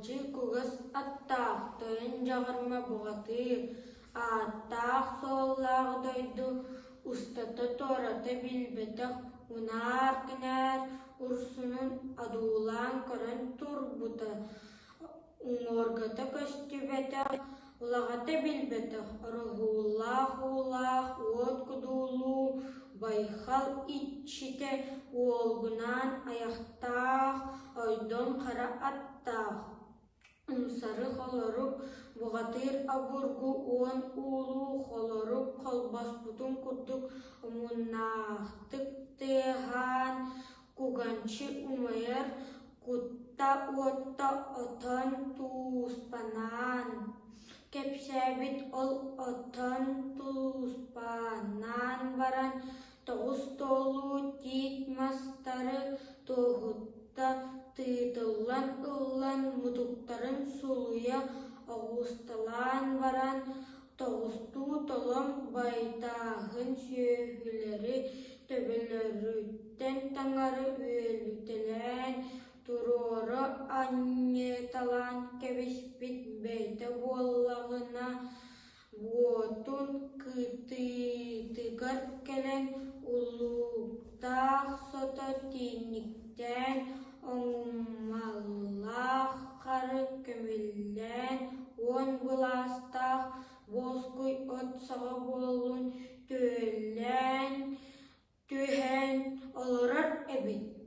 Чуолчу кугас аттаах Тойон Дьаҕарма бухатыыр, ааттаах-суоллаах дойду устата-туората билбэтэх унаар-күнээр урсунун одуулаан көрөн турбута, уҥуоргата көстүбэтэх, улаҕата билбэтэх ороһуулаах уулаах уот кудуулуу байхал иччитэ уолгунаан айахтаах ойдом хара аттаах Умсары холорук, бухатыыр обургу уон уулуу холорук холбоспутун курдук омуннаахтык тыаһаан, куганчы умайар кутта уотта отон тууспанаан кэпсээбит ол отон тууспанаан баран тоҕус туолуу тиит мастары туоһутта тыытыллан ыллан мутуктарын сулуйа оҕусталаан баран тоҕустуу толом байтааһын сүөһүлэри төбөлөрүттэн таҥары үөлүтэлээн туруора анньыталаан кэбиспит бэйэтэ буоллаҕына Уотун кытыытыгар кэлэн улууктаах сото тиинниктээн, оҥумаллаах хары көмүллээн, уон былаастаах буоскуй от саҕа буоллун түөллээн түһэн олорор эбит.